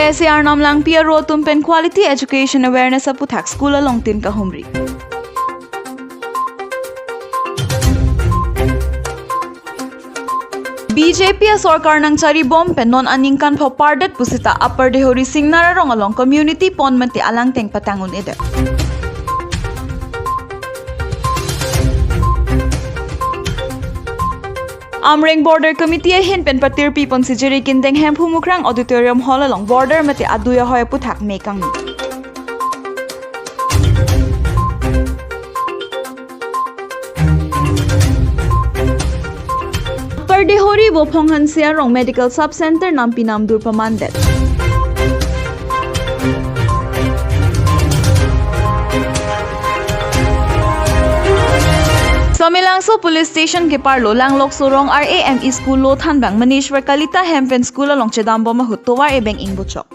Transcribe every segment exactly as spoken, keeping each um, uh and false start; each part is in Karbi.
S A R Namlangpi aro atum pen quality education awareness aputhak school along tin kahumri. B J P asorkar nangchari bom pen non aningkan pho pardet pusita Upper Dehori Singnar arong along community pond mate alangteng patang un-edet. Amreng Border Committee ahin pen patirpi ponsi Jirikindeng Hemphu Mukrang Auditorium Hall along border mate adui ahoi aputhak me kangni. Upper Dehori Vophong Hanse arong Medical Sub Center nampi namdur pamandet. Samelangso Police Station keparlo Langlokso Rong R A M E School lo thanbang Manishwar Kalita hem pen school along chedam bom ahut tovar ebeng ingbochok.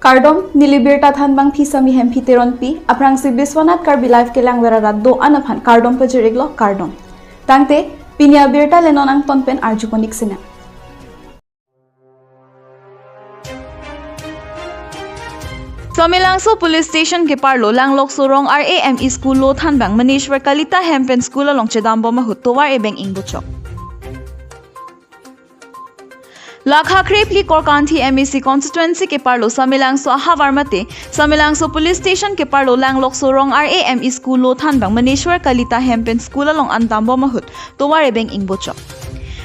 Kardom, neli birta thanbang Phisami Hemphi Teronpi, aphrangsi Biswanath Karbi Live kelangver arat do-an aphan kardom pajir-iklo, kardom. Tangte, pini abirta le non angton pen arjupon-ik sinang. Samelangso Police Station keparlo Langlokso Rong R A M E School lo thanbang Manishwar Kalita hem pen school along chedam bom ahut tovar ebeng ingbochok. Lakha krephli Korkanthi M A C constituency keparlo Samelangso ahavar mate Samelangso Police Station keparlo Langlokso Rong R A M E School lo thanbang Manishwar Kalita hem pen school along an dam bom ahut tovar ebeng ingbochok.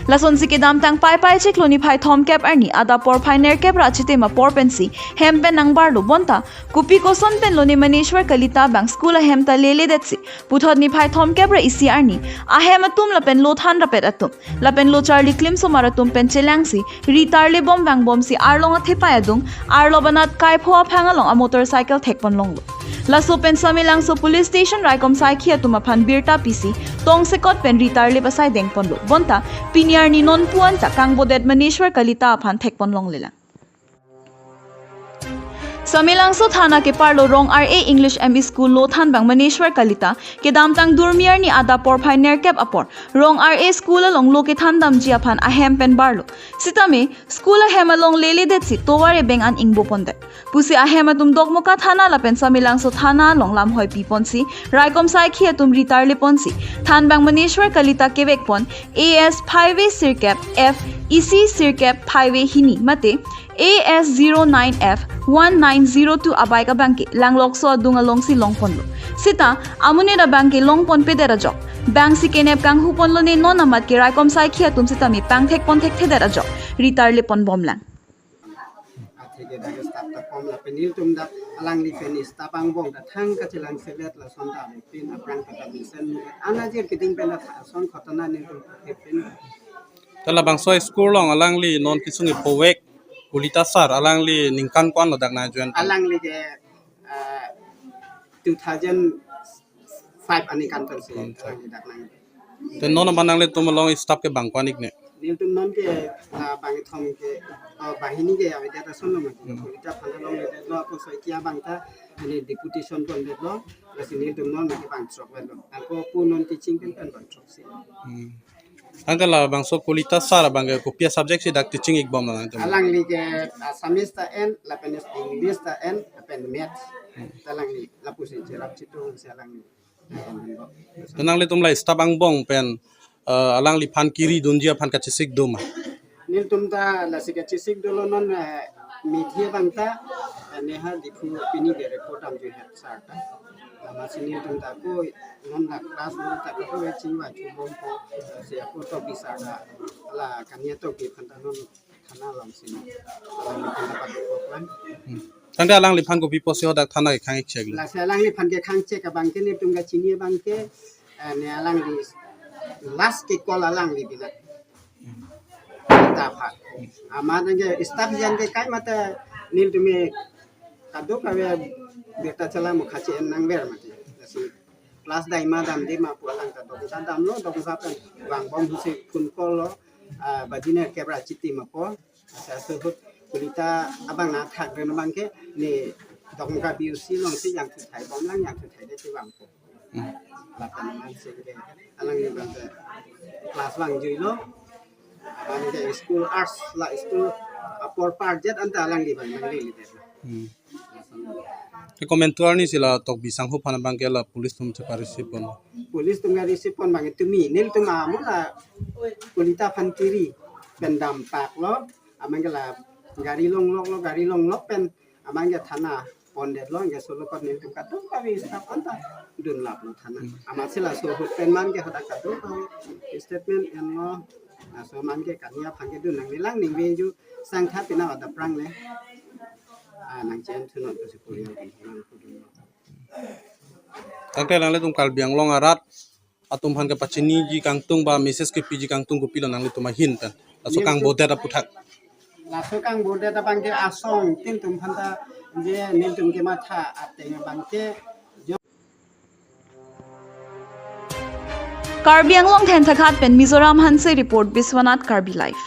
Lasonsi kedamtang Paipai chiklo niphai thomkep arni adap porphai nerkep ra chitim apor pensi hem pen nangbarlo bonta kopi koson pen lone Manishwar Kalita abang school ahem ta leledetsi puthot niphai thomkep ra isi arni ahem atum lapen lo than rapet atum lapen lo charli klimsomar atum pen chelangsi ri tarle bom vangbomsi arlong athepai adung arlo banat kaipho aphang along amotorcycle thekpon longlo. Laso pen Samelangso Police Station raikom saikhi atum aphan birta pisi tongsekot pen ri tarle pasai dengponlo. Bonta pini arni non puan ta kangbodet Manishwar Kalita aphan thekpon longlelang. Samelangso thana keparlo Rong R A English M E School lo thanbang Manishwar Kalita kedamtang durmi arni adap porphai nerkep apor Rong R A School along lo kethan damji aphan ahem pen barlo. Sitame school ahem along leledetsi tovar ebeng an ingbopondet pusi ahem atum Dokmoka thana lapen Samelangso thana along lamhoi piponsi raikom saikhi atum ri tarleponsi thanbang Manishwar Kalita kevekpon A S phaive sirkep F isi sirkep phaive hini mate A S zero nine F one nine zero two abike abangke Langlokso adung alongsi longponlo. Sita amonit abangke longponpedet ajok bangsi kenep kanghuponlo ne non amat ke raikom saikhi atum sitame pangthekpon thekthedet ajok ri tarlepon bomlang. Atheke dak staff ta kom lapen nelitum dak alangli pen staff angbong ta thang kachelangselet lason ta pin aphrang ta mesen ana jir keding pen ta ason khotona nelitum pin. Ta labangso school along alangli non kesung ipovek Kalita sir alangli ningkan ko-an lo dak nangjoin? Alangli ke ah, two thousand five aningkan pensi alangli dak nang. Te non abang nanglitum along staff ke bang ko-an-ik ne? Nelitum non ke ah, bang thom ke ah, bang hini ke avedet ason lo mati. Hmm. Kalita aphan along avedet lo ako soi kia bang ta ani deputation pondet lo. Lasi nelitum non ke bang throk lo. Ako pu non teaching pen pen bang throksi. Hmm. Tangte labangso Kalita sir abangke kopi a-subject si dak teaching-ik bomlo nangtum? Alangli ke Assamese ta en, lapen English ta en, lapen Maths. Hmm. Ta alangli lapusi cherap chitu si alangli. Te nanglitum la staff angbong pen eh, alangliphan kiri dunji aphan kachesik doma? Nelitum ta lasi kachesik dolo non eh, media bang ta eh, neha Diphu pini ke report damjui het sir ta. Amatsi nelitum ta ko non la class non ta ko chingvai chubompo si ako topi sir ta la kania topi aphan ta non thana alongsi non. Alanglitum ta patok ko plan. Hmm. Tangte alangliphan kopi pusi hadak thana kekhang-ik cheklo? Lasi alangliphan kekhang chek abangke nelitum kachini abangke eh, ne alangli last ke call alangli bilang. Ta aphan. Amat nangke staff jan ke kai mate nelitum ke kadokave birta chala mukha che-en nangver mati. Lasi class dai ma damde ma pu alang ta dong ta damlo, dong ta pen vangbom husi phone call lo, ah, baji nerkep ra chitim apor. Asa suhut Kalita abang na thak ren abangke ne Dokmoka B U C alongsi jangthu thai bomlang, jangthu thaidet si vangpo. Hmm. Lapen aman si ke alangli abangke class vangjuilo. Anke school arts la school apor parjet anta alangli bang nanglele det. Hmm. Ke komentuar ni sila Tokbi Sangho aphan abang ke la police atum chepa-receive pon. Police atum ga receive pon bang tumi nelitum amo la Kolita aphan kiri pen dampak lo, amang ke la gari longlok lo, gari longlok pen amang ke thana pondet lo, anke solo kon nelitum kadokave staff anta dunlap lo thana. Amat sila so ahut pen man ke hadak kadokave statement enlo, laso man ke kania aphan ke dun nanglelang ningve ju sangtha pina ada prang le. Ah, nang chen thunon pusi puri yang pun pulang pudun lo. Tangte alanglitum Karbi Anglong arat atum aphan kepachiniji kangtung ba message kepiji kangtung kopilo nanglitum ahin pen? Laso kangbodet aputhak. Laso kangbodet abang ke asong tin atum aphanta je nelitum kematha ateng abang ke Karbi Anglong Thenthakhat pen Mizoram Hanse report, Biswanath Karbi Live.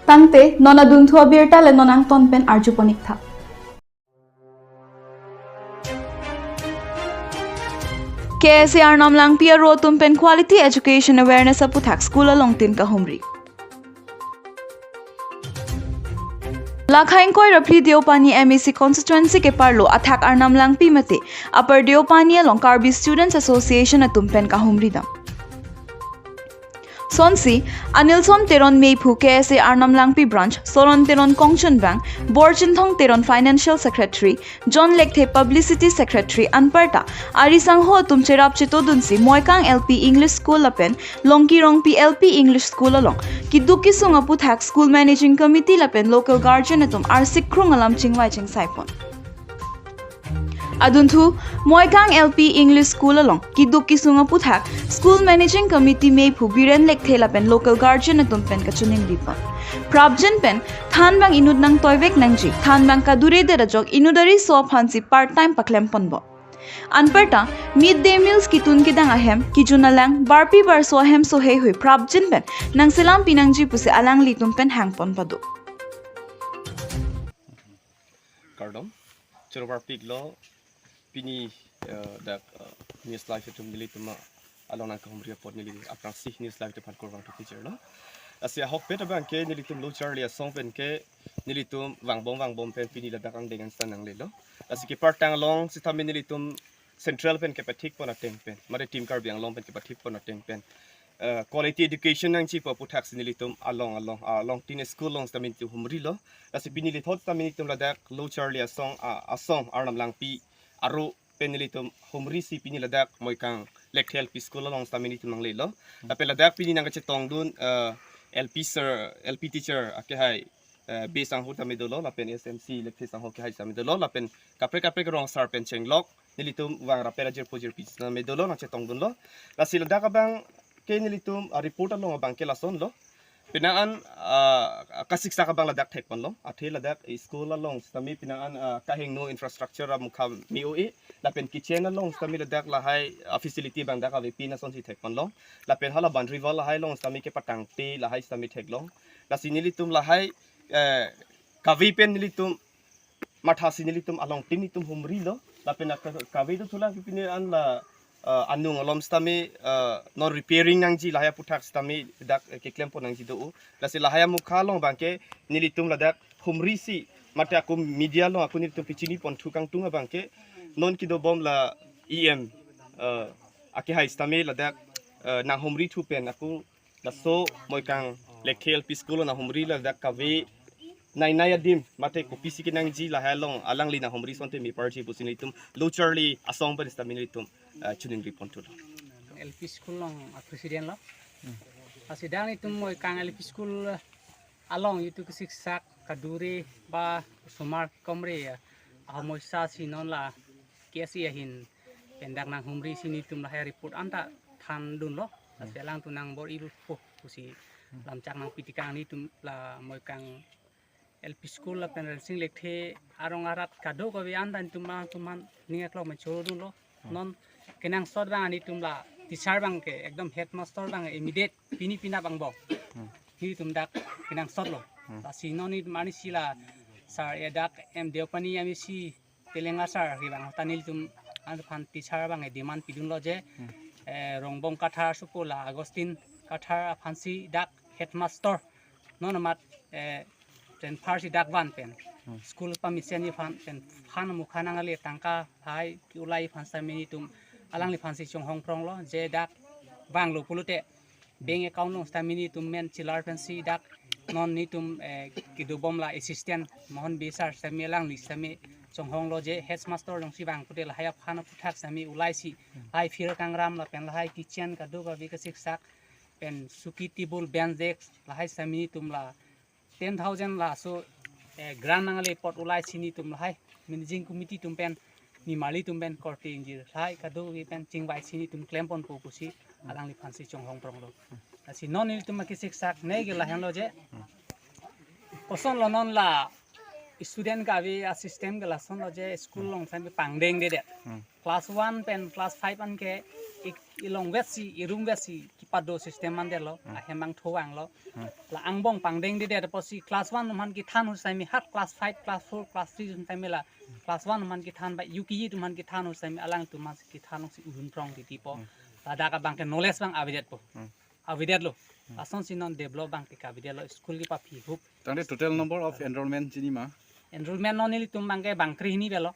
Tangte non adunthu abirta le non angton pen arju pon-ik tha. K S A Arnam Langpi aro atum pen quality education awareness aputhak school along tin kahumri. Lakhai ingkoi ra phli Deopani M A C constituency keparlo athak Arnam Langpi mate Upper Deopani along Karbi Students Association atum pen kahumri dam. Sonsi, Anilson Teron meiphu K S A Arnam Langpi branch, Soron Teron kongchunbang, Borchinthong Teron financial secretary, John Lekthe publicity secretary anparta ari sangho atum cherap chetodunsi Moikang L P English School lapen Longki Rongpi L P English School along kiduk kisung aputhak school managing committee lapen local guardian atum arsik krung alam chingvai chingsai pon. Adunthu, Moikang L P English School along kiduk kisung aputhak school managing committee meiphu Biren Lekthe lapen local guardian atum pen kachiningri pon. Prapjin pen thanbang inut nangtoivek nangji, thanbang kadure det ajok inut ariso aphansi part time paklem ponbom. Anparta mid day meals kitun kedang ahem, kijun alang, barpi barso ahem sohei hui prapjin pen nangselam pinangji pusi alanglitum pen hang pon pado. Kardom, choro parpiklo, pini, eh, dak, eh, News Live atum nelitum along nangkahumri apot neli aphrangsi News Live atum aphan kurvangthu pijirlo. Lasi ahokpet abang ke nelitum lo charli asong pen ke nelitum vangbom vangbom pen pini ladak angdeng angsan nanglelo. Lasi kepartang along sitame nelitum central pen kepathik pon ateng pen, mate Team Karbi Anglong pen kepathik pon ateng pen, eh, quality education nangji pu aputhak si nelitum along along, ah, along tin school along sitame nelitum humrilo. Lasi pini lethot sitame nelitum ladak lo charli asong, ah, asong Arnam Langpi aro pen nelitum humri si pini ladak Moikang Lekthe L P School along sitame nelitum nanglelo. Lapen ladak pini nangkachetongdun, eh, L P sir, L P teacher akehai, eh, Bey Sangho sitame dolo, lapen S M C Lekthe Sangho akehai sitame dolo, lapen kaprek kaprek rong sar pen chenglok nelitum vang rapet ajirpo jirpi sitame dolo nangchetongdunlo. Lasi ladak abang ke nelitum, ah, report along abang ke lasonlo. Penang an, ah, kasiksak abang ladak thekponlo. Athe ladak school along sitame penang an, ah, kahingno infrastructure amukha me-o-e. Lapen kitchen along sitame ladak lahai, ah, facility abang dak avepin asonsi thekponlo. Lapen hala boundary wall lahai along sitame kepatangte lahai sitame theklong. Lasi nelitum lahai, eh, kave pen nelitum mathasi nelitum along tin nelitum humrilo, lapen ak-, kave do thula pini an la, eh, anung alom sitame, eh, non repairing nangji lahai aputhak sitame dak, eh, keklem pon nangji do-o. Lasi lahai amukha along abang ke nelitum ladak humri si mate ako media along ako nelitum pachini ponthu kangtung abang ke non kedobom la E M, eh, akehai sitame ladak, eh, nanghumri thu pen ako laso Moikang Lekthe L P School nanghumri ladak kave nai nai adim mate kopisi kenangji lahai along alangli nanghumri asonte meparji pusi nelitum lo charli asong pen sitame nelitum, eh, chiningri ponthulo. L P school along a president lo. Lasi dak nelitum Moikang L P school along itum kesiksak kadure ba osomar komre ya, ahomoisa si non la K S A ahin pen dak nanghumri si nelitum lahai report anta thandunlo. Lasi alangtum nangbor-ipo pusi lamchak nangpitekang nelitum la Moikang L P school lapen Rensing Lekthe arong arat kadokave anta nelitum alangtum aphan ning aklok pen chorodunlo. Non kenangsot abang nelitum la teacher abang ke ekdom headmaster abang immediate pini penap angbong nelitum dak kenangsotlo. Lasi non nelitum arnisi la sar ya dak M Deopani M A C Telenga sar ke abang ta nelitum aphan teacher abang demand pidunlo je, eh, Rongbong Kathar asopo la Augustine Kathar aphansi dak headmaster non amat, eh, transfer si dak van pen. Hmm. School pamesen aphan pen phan mukha nangkele tangka lahai ke-ulai aphan sitame nelitum alangliphansi chonghong pronglo je dak vanglo pulote bank account along sitame nelitum men chelar pensi dak non nelitum, eh, kedobom la assistant Mohon Bey sir sitame alangli sitame chonghonglo je headmaster alongsi vang pulote lahai aphan aphuthak sitame ulaisi lahai field kangram lapen lahai kitchen kadokave kasiksak pen suki table bench desk lahai sitame nelitum la ten thousand laso, eh, grant nangkele apot ulaisi nelitum lahai managing committee atum pen nimarli atum pen korte ingjir lahai kadokave pen chingvaisi nelitum klemponpo pusi alangliphansi chonghong pronglo. Lasi non nelitum akisiksak neke lahenlo je. Kosonlo non la student kave asystem ke lasonlo je school along sitame pangdengdedet. Hmm. Class one pen class five anke ik-, ilong vetsi, irum vetsi kipado system mandetlo, Hmm. ahem angtho vanglo. Hmm. La angbong pangdengdedet apotsi class one atum aphan kethan ahut sitame hat class five, class four, class three atum sitame la class one atum aphan kethan ba U K G atum aphan kethan ahut sitame alangtum aphan kethan alongsi urun prong titipo. Hmm. Ladak abangke knowledge abang avedetpo. Hmm. Avedetlo. Hmm. Lasonsi non develop abangke kavedetlo school kepaphi hup. Tangte total number of enrollment chini ma? Enrollment non nelitum abangke bangkre hini avelo.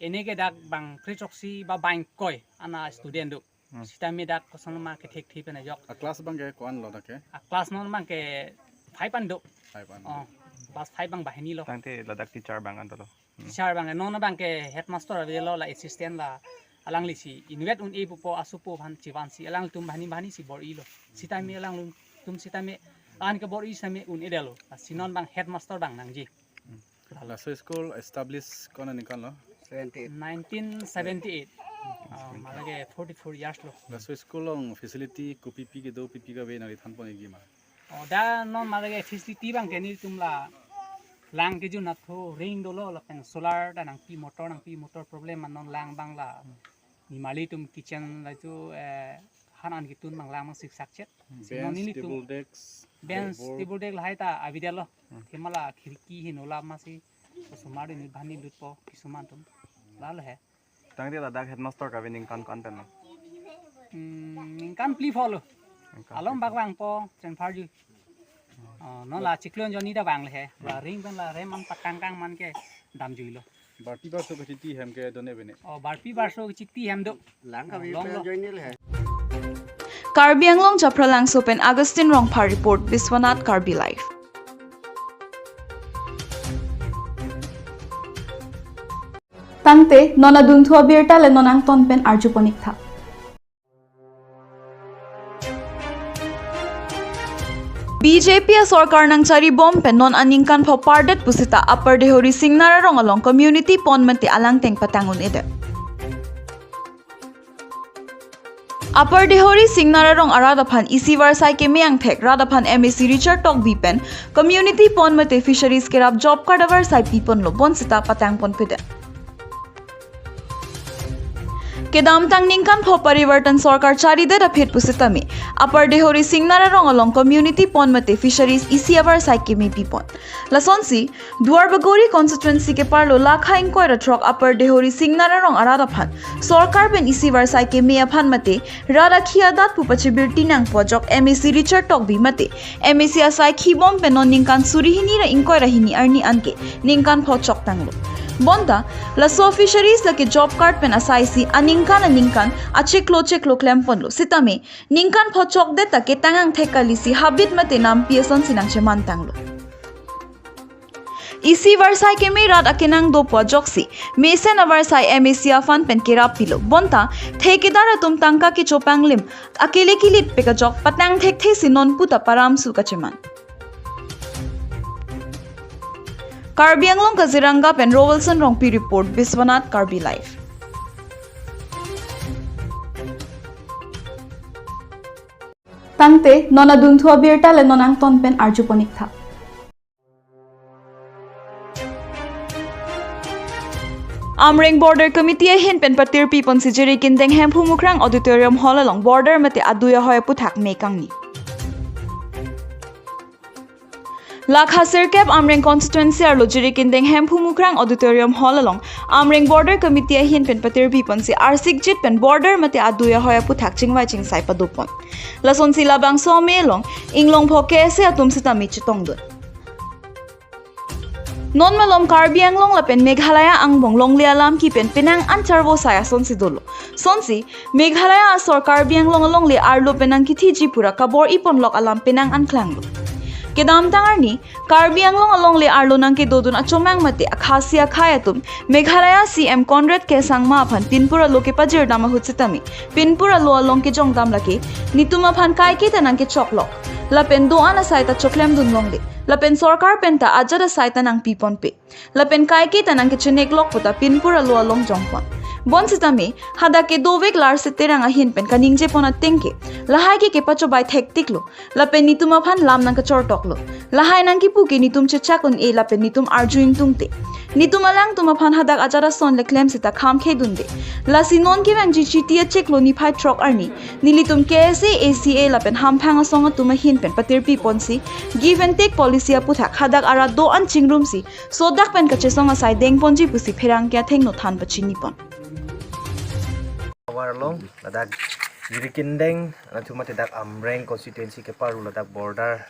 Ene ke dak bangkre choksi ba bangkoi ana student do. Hmm. Sitame dak kosonma kethekthe pen ajok. A class abangke ko-anlo dak ke? A class non abangke five an do. Five an. Oh, class five abang banghini lo. Tangte ladak teacher abang an dolo. Hmm. Teacher abang non abangke headmaster avelo la assistant la alanglisi inutvet un-e pupo asopo aphan chevansi alangtum banghini banghini si bor-ilo. Sitame alangtum sitame an ke bor-i sitame un-edetlo. Lasi non abang headmaster abang nangji. Hmm. Laso school establish ko-an aningkanlo? Seventy-eight. Nineteen seventy-eight. Oh, malage forty-four years lo. Laso school along facility kopipi kedo, pipi kave nangli thanpon ikji ma? Oh, dak non malage facility abangke nelitum la lang kejun athu ring dolo lapen solar ta nangpi, motor nangpi, motor problem ma non lang abang la nimarli atum kitchen la itu, eh, han an ketun abang lang abang siksak chet. Lasi non Bench, nelitum table, desk, bench, blackboard. Table, desk lahai ta avedetlo. Hmm. Athema la khirki heno la masi osomar ni banghini lutpo kisuman atum. Lalo he. Tangte ladak headmaster kave ningkan ko-an penlo? Hmm, ningkan phli pho lo. Ningkan along phli pho. Bak vangpo, transfer ji. Oh, non la chiklo jon ni ta vangle he. La ring pen la rem an pakangkang man ke damjuilo. Barpi barso kachiti hem kedo ne bene? Oh, barpi barso kachiti hem do. Lang kami Oh, long pe lo. Join nil he. Karbi Anglong Chapra Langso pen Augustine Rongphar report, Biswanath Karbi Live. Tangte, non adunthu abirta le non angton pen arjupon iktha. B J P asorkar nangcharibom pen non aningkan pho pardet pusita Upper Dehori Singnar arong along community pond mate alangteng patang un-edet. Upper Dehori Singnar arong arat aphan isi varsai keme angthek rat aphan M A C Richard Tokbi pen community pond mate fisheries kerap job card avarsai piponlo bonsita patangponpedet. Kedamtang ningkan pho Parivartan sorkar charidet aphi pusitame Upper Dehori Singnar arong along community pond mate fisheries isi avarsai keme pipon. Lasonsi, Duar Bagori constituency keparlo lakha ingkoi ra throk Upper Dehori Singnar arong arat aphan sorkar pen isi varsai keme aphan mate rat akhi adat pu pachibirti nangpo ajok M A C Richard Tokbi mate M A C asai khibom pen non ningkan suri hini ra ingkoi ra hini arni anke ningkan pho choktanglo. Bonta, laso fisheries lake job card pen asai si aningkan aningkan achiklo chiklo klemponlo. Sitame, ningkan pho chokdet ta ketang angthek kali si habit mate nampi asonsi nangchemantanglo. Isi varsai keme rat akenang dopo ajoksi, mesen avarsai M A C aphan pen kerap pilo. Bonta, thekdar atum tangka kecho panglim, akele kilit pek ajok, patang thekthe si non puta paramsu kacheman. Karbi Anglong Kaziranga pen Rovelson Rongpi report, Biswanath Karbi Live. Tangte, non adunthu abirta le non angton pen arjupon iktha. Amreng Border Committee ahin pen patirpipon si Jirikindeng Hemphu Mukrang Auditorium Hall along border mate adui ahoi aputhak me kangni. Lakha sirkep Amreng constituency arlo Jirikindeng Hemphu Mukrang Auditorium Hall along Amreng Border Committee ahin pen patirpi ponsi arsikjit pen border mate adui ahoi aputhak chingvai chingsai padopon. Lasonsi labangso amei along inglongpho K S A atum sitame chetongdun. Non malom Karbi Anglong lapen Meghalaya angbong longle alam kipen penang an charvo sai asonsi dolo. Sonsi Meghalaya asor Karbi Anglong alongle arlo penang kithiji pura kabor-i ponlok alam penang an klanglo. Kedamtang arni Karbi Anglong alongle arlo nangkedodun achomang mate akhasi akhai atum Meghalaya C M Conrad K Sangma aphan pinpur alo kepajirdam ahut sitame pinpur alo along kejongdam lake nitum aphan kaike ta nangkechoklok. Lapen do-an asai ta choklemdun longle. Lapen sorkar pen ta ajat asai ta nangpiponpe. Lapen kaike ta nangkecheneklok puta pinpur alo along jongpon. Bonsitame hadak kedovek Larsit Terang ahin pen kaningjepon ateng ke lahai ke kepachobei thektiklo. Lapen nitum aphan lam nangkachortoklo. Lahai nangkipu ke nitum chechak un-e lapen nitum arju ingtungte. Nitum alangtum aphan hadak ajat ason le klem seta kham khedunde. Lasi non kevangji Chiti achiklo niphai throk arni nelitum K S A, A C A lapen hamphang asong atum ahin pen patirpi ponsi give and take policy aputhak hadak arat do-an chingrumsi sodak pen kachesong asai dengponji pusi pherangke athengno than pachinipon. Awarlong ladak Jirikindeng anathumate dak Amreng constituency keparu ladak border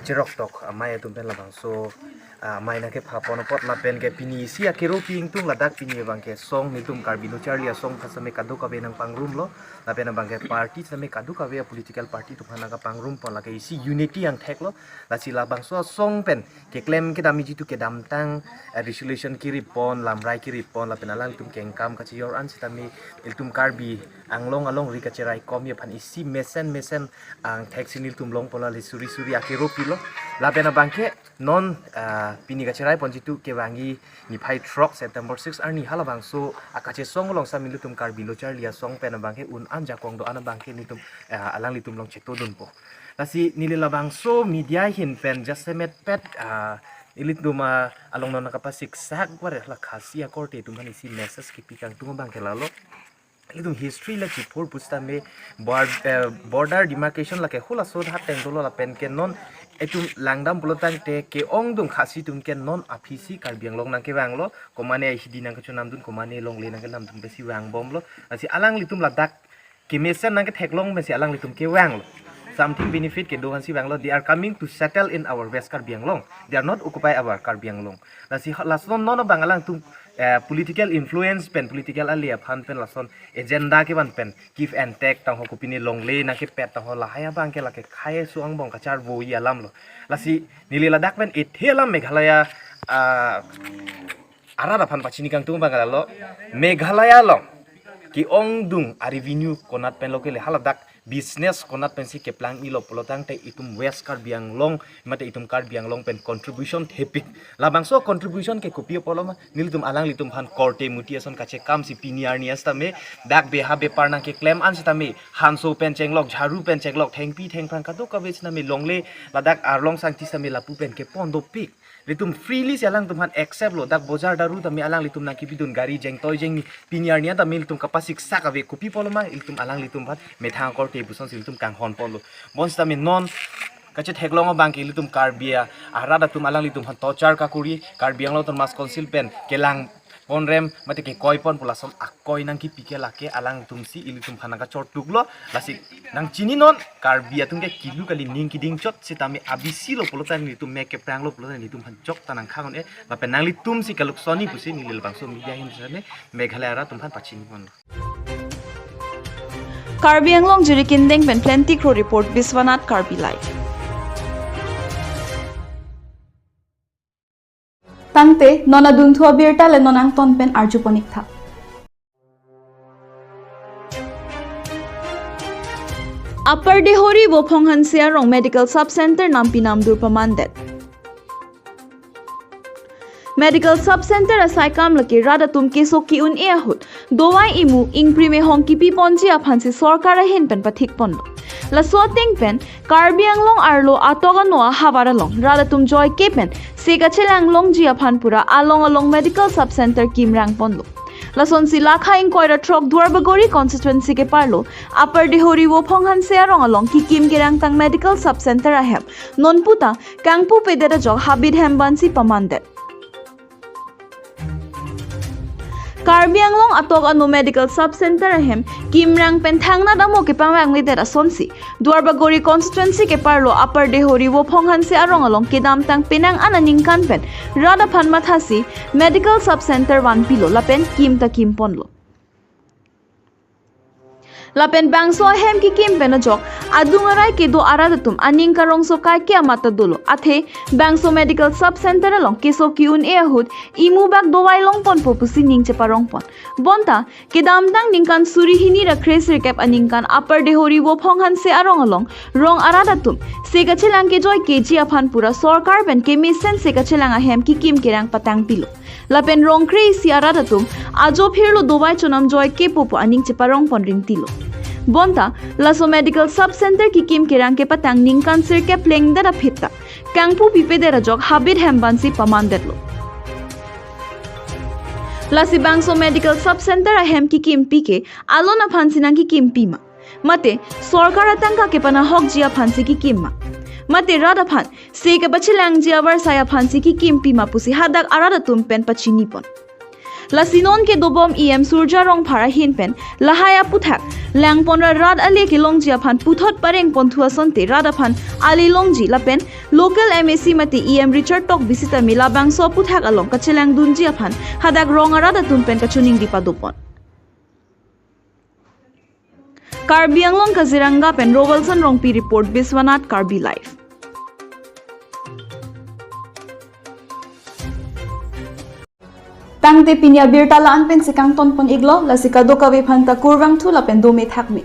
chiroktok amei atum pen labangso, ah, amei nangkephapon apot lapen ke pini isi akero pi ingtung ladak pini abangke song nitum Karbi Lo Charli Asong aphan sitame kadokave nangpangrumlo lapen abangke party sitame kadokave political party atum aphan nangkapangrumpon lake isi unity angtheklo. Lasi labangso asong pen keklem kedamji tu kedamtang, eh, resolution kiripon, lamrai kiripon lapen alangtum kengkam kachejor an sitame ilitum Karbi Anglong alongri kacheraikomji aphan isi mesen mesen angthek si nelitum longpon lale suri suri akero pilo. Lapen abangke non, ah, pini kacheraipon jitu kevangji niphai throk September six arni halabangso akachesong along sitame nelitum Karbi Lo Charli Asong pen abangke un an jakong do-an abangke nelitum, ah, alanglitum along chetodunpo. Lasi neli labangso media ahin pen jasemet pet, ah, ilitum, ah, along non kapasiksak vare la Khasi akorte atum aphan isi message kipi kangtung abangke lalo. Ilitum history la chipur pusitame bor-, eh, border demarcation lake hula so hat teng dolo lapen ke non itum langdam pulotangte ke-ongdung Khasi atum ke non aphisi Karbi Anglong nangkevanglo, komane ahidi nangkachonamdun, komane longle nangkenamdun pensi vangbomlo. Lasi alanglitum ladak kemesen nangketheklong pensi alanglitum kevanglo. Something benefit kedo aphansi vanglo. They are coming to settle in our West Karbi Anglong. They are not occupy our Karbi Anglong. Lasi ha-, lason non abang alangtum, eh, political influence pen political ali aphan pen lason agenda kevan pen give and take tangho kopine longle nangkepet tangho lahai abangke lake khei su angbong kacharvoji alamlo. Lasi neli ladak pen ethe alam Meghalaya, ah, arat aphan pachini kangtung abang lalo, Meghalaya along ke-ongdung a-revenue konat pen lo kele haladak business konat pensi keplangilo pulotangte itum West Karbi Anglong mate itum Karbi Anglong pen contribution thepik. Labangso contribution ke kopi apotlo ma nelitum alanglitum aphan korte muti ason kachekamsi pini arni sitame dak beha bepar nangkeklem an sitame hanso pen chenglok, jharu pen chenglok, thengpi thengphrang kadokave sitame longle ladak arlong sangti sitame lapu pen kepon dopik. Ilitum freely si alangtum aphan accept lo, dak bojar daru tame alanglitum nangkebidun, gari jengtoi jengni, pini arni tame ilitum kapasiksak ave, kopi apotlo ma ilitum alanglitum aphan methang akorte pusonsi ilitum kanghon ponlo. Bonsitame non kachetheklong abangke ilitum Karbi a-, arat atum alanglitum aphan torture kakuri, Karbi Anglong Autonomous Council pen kelang ponrem mate kekoipon pu lason akoi nangkipi ke lake alangtumsi ilitum aphan nangkachortuklo. Lasi nangchini non Karbi atum ke kilu kali ning keding chot sitame abisi lo pulotangte nelitum mek kepranglo pulotangte nelitum aphan jok ta nangkhang un-e lapen nanglitumsi kaluk soni pusi neli labangso media ahin sitame Meghalaya arat atum aphan pachini ponlo. Karbi Anglong Jirikindeng pen Plenty Kro report, Biswanath Karbi Live. Tangte, non adunthu abirta le non angton pen arjupon-ik tha. Upper Dehori Bophong Hanse arong Medical Sub Center nampi namdur pamandet. Medical Sub Center asai kam lake rat atum keso ki-un-e ahut dovai imu ingpri mehong kipi ponji aphansi sorkar ahin pen pathik ponlo. Laso ateng pen Karbi Anglong arlo atok ano ahavar along rat atum joike pen se kachelang longji aphan pura along along Medical Sub Center kimrang ponlo. Lasonsi lakha ingkoi ra throk Duarbagori constituency keparlo Upper Dehori Vophong Hanse arong along kikim kerangtang medical sub center ahem non puta kangpu pedet ajok habit hem bansi pamandet. Karbi Anglong atok ano medical sub center ahem kimrang pen thangnat amo kepavangvedet asonsi Duarbagori constituency keparlo Upper Dehori Vophong Hanse arong along kedamtang penang an aningkan pen rat aphan mathasi medical sub center vanpilo lapen kim ta kimponlo. Lapen bangso ahem kikim pen ajok adung arai kedo arat atum aning karongso kaike amat ta dolo. Athe bangso medical sub center along keso ki-un-e ahut imubak dovai longponpo pusi ning cheparongpon. Bonta kedamtang ningkan suri hini ra kre sirkep aningkan Upper Dehori Vophong Hanse arong along rong arat atum se kachelang kejoike ji aphan pura sorkar pen kemesen se kachelang ahem kikim kerang patangpilo. Lapen rong kre isi arat atum ajo phirlo dovai chonam joikepo pu aning cheparongpon ringtilo. Bonta laso medical sub center kikim kerang kepatang ningkan sirkep plengdet aphi ta kangpu pipedet ajok habit hem bansi pamandetlo. Lasi bangso medical sub center ahem kikimpi ke alon aphansi nangkikimpi ma? Mate sorkar atangka kepanahokji aphansi kikim ma? Mate rat aphan se kepachelangji avarsai aphansi kikimpi ma pusi hadak arat atum pen pachinipon. Lasi non kedobom E M Surjya Rongphar ahin pen lahai aputhak langponra rat ale kelongji aphan puthot parengponthu asonte rat aphan ale longji lapen local M A C mate E M Richard Tokbi sitame labangso aputhak along kachelangdunji aphan hadak rong arat atum pen kachiningri padopon. Karbi Anglong Kaziranga pen Rovelson Rongpi report, Biswanath Karbi Live. Tangte pini abirta la-an pensi kangtonpon-iklo, lasi kadokave aphanta kurvangthu lapen dome thakme.